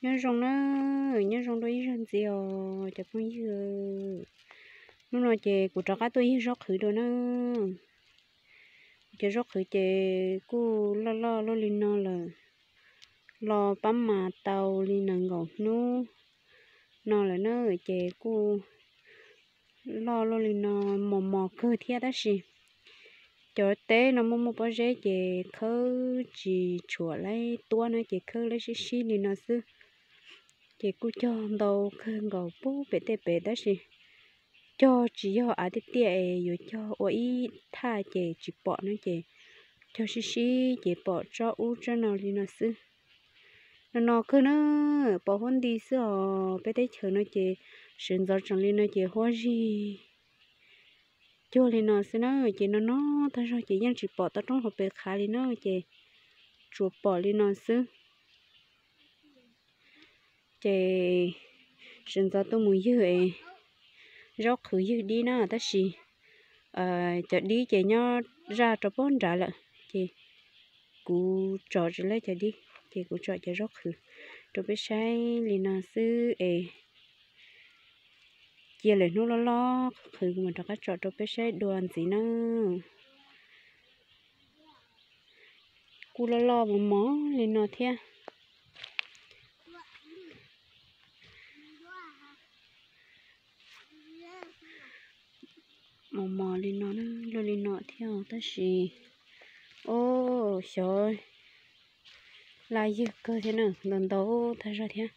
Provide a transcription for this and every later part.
Nyob zoo na, nyob zoo dua ib zaug ntxiv os cov phooj ywg. Hnub no ces kuv rov qab tuaj yug zaub qhwv dua na. Cov zaub qhwv ces kuj loj loj luaj li no lawm, los pab mas tau li nees nkaum hnub no lawm na, ces kuj loj luaj li no, mos mos kawg thiab tab sis cov teb no muaj muaj pob zeb ces khawb tsis tshuam laib tuab na, ces khawb laib sib sib li no xwb. Ces kuj cog ntau kawg nkaus pub pem tej pem tab sis cog tsis yog av tiaj tiaj es yuav cog ua ib thaj ces tsis pom na, ces cog sib sib ces pom tsob ub tsob no li no xwb. No no kawg na, pom huab nti xwb os. Peb teb chaws no ces sawv ntxov tseem li no ces huab zig cuag li no xwb na, ces no no tag zog ces yeej tsis pom toj roob hauv pes qhav li na, ces tsuas pom li no xwb. Ces sawv ntxov tuaj mus ywg es zaub qhwv ywg dib na, tab sis cov dib ces nyob zaj rau pob nrad lawm, ces kuv tsom tsis laib cov dib, ces kuv tsom cov zaub qhwv rau peb saib li no xwb es cia lawm hnub loj loj qhwv kuv mam rov qab tsom rau peb saib dua ntxiv na. Kuj loj loj mos mos li no thiab. Mos mos li no, luaj li no thiab tab sis, o, xyov laj ywg kawg thiab na, ntau ntau tag zog thiab,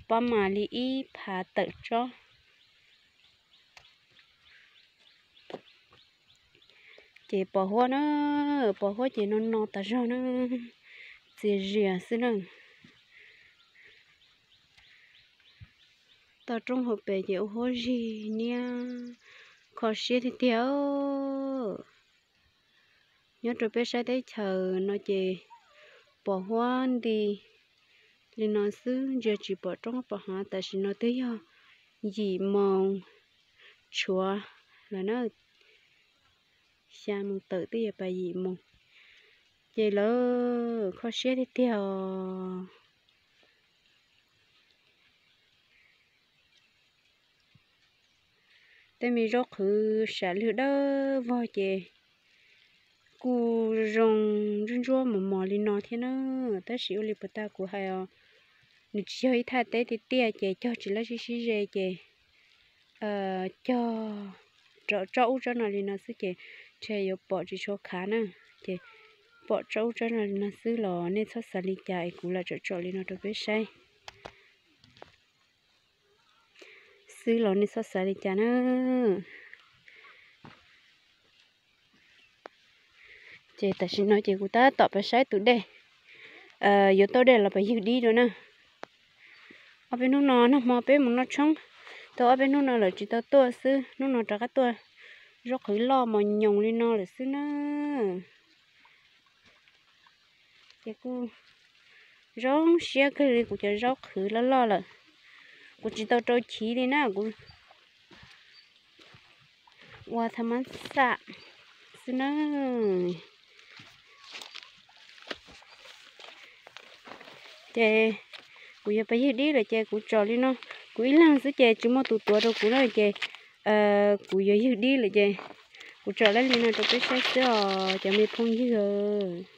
pab mas li ib phav tawm tsob. Ces pos huab na, pos huab ces no no tas zog na, txias zias xwb na. Toj roob hauv pes ces ua huab zig niab, kho siab tiag tiag. Nyob rau peb saib teb chaws no ces pos huab nti li no xwb, ntsia tsis pom roob pom hav. Tam sim no twb yog yim moos tshuav lawm na, xya moos tawm twb yog pas yim moos, ces lawv kho siab tiag tiag os. Tej me zaub qhwv sam lwg dawb vog ces kuj zoo ntsuab ntsuab mos mos li no thiab na, tab sis ua li puas tag kuv hais os, nws tsis yog ib thaj teb tiaj tiaj ces cog tsis laib sib sib ze ces cog rau tsob ub tsob no li no xwb ces ntshe yuav pom tsis tshua khav na. Ces pom tsob ub tsob no li no xwb los nej txhob xav li cas es kuv lam tsom tsom li no rau peb saib xwb los nej txhob xav li cas na. Ces tam sim no ces kuv tab tom pab saib tus dej, yuav tau dej los pab ywg dib dua na. Ob peb hnub no nag hmo peb mus noj tshoob, tau ob peb hnub no lawm tsis tau tuaj xwb, hnub no rov qab tuaj, zaub qhwv loj mos nyoos li no lawm xwb na. Ces kuj zoo siab kawg li kuv cov zaub qhwv loj loj lawm. Kuv tsis tau rau chiv li na, kuv ua tha mab xam xwb na. Ces kuv yuav pab ywg dib lawm ces kuv tsom li no, kuv ib leeg xwb ces tsis muaj tus tuav rau kuv na ces kuv yuav ywg dib lawm ces kuv tsom li no rau peb saib xwb os cov me phooj ywg.